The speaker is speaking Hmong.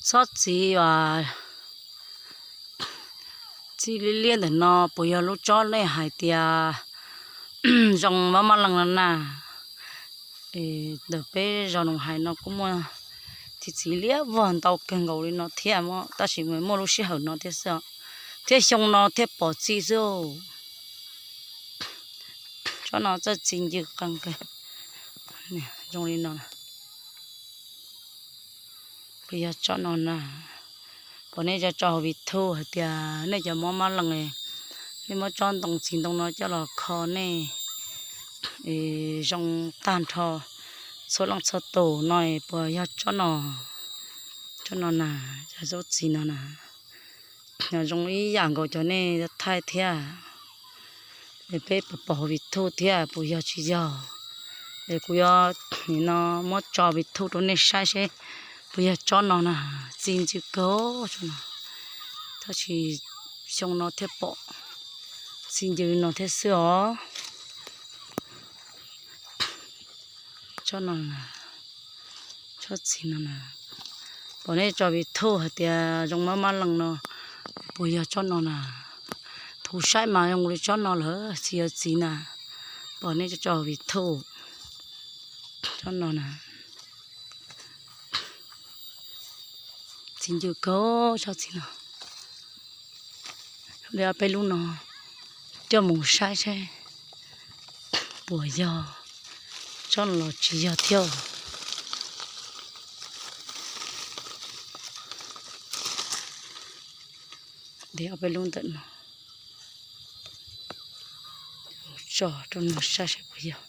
Tsob txiv uas txiv liab liab ntawm no puas yog lub tsob nej hais tias zoo mab mab leej no na? Ntawm peb zos Noom Hais no kuj muaj txiv txiv liab vog ntau kawg nkaus li no thiab, tab sis muaj lub sij hawm no thiab xwb, thiab xyoo no thiaj pom txi xwb. Tsob no txawj txi ncw qee kawg. Zoo li no. Puas yog tsob no na? Pom nej tso tso hauv vij thuj hais tias nej cov mob mab leej, nej muab tsob ntoo txiv ntoo no coj los kho nej zoo tag nrho txhua leej txhua tus no, puas yog tsob no? Tsob no na, cov zaub txiv no na, zoo ib yam nkaus cov nej thaij thiab. Es peb pom hauv vij thuj thiab puas yog tsis yog? Es kuv yuav nim no muab tso vij thuj rau nej saib seb puas yog tsob no na. Txi ncw kawg tsob no, tab sis xyoo no thiaj pom txi ncw no thiab xwb os. Tsob no, tsob txiv no na, pom nej tso vij thuj hais tias zoo mab mab leej no, puas yog tsob no na? Thaum saib mas zoo li tsob no lawm, tsis yog txiv na. Pom nej tso tso vij thuj, tsob no na, txi ncw kawg tsob txiv no. Li ob peb lub no coj mus saib seb puas yog tsob no los tsis yog thiab. Li ob peb lub ntawm no tso rau no saib seb puas yog.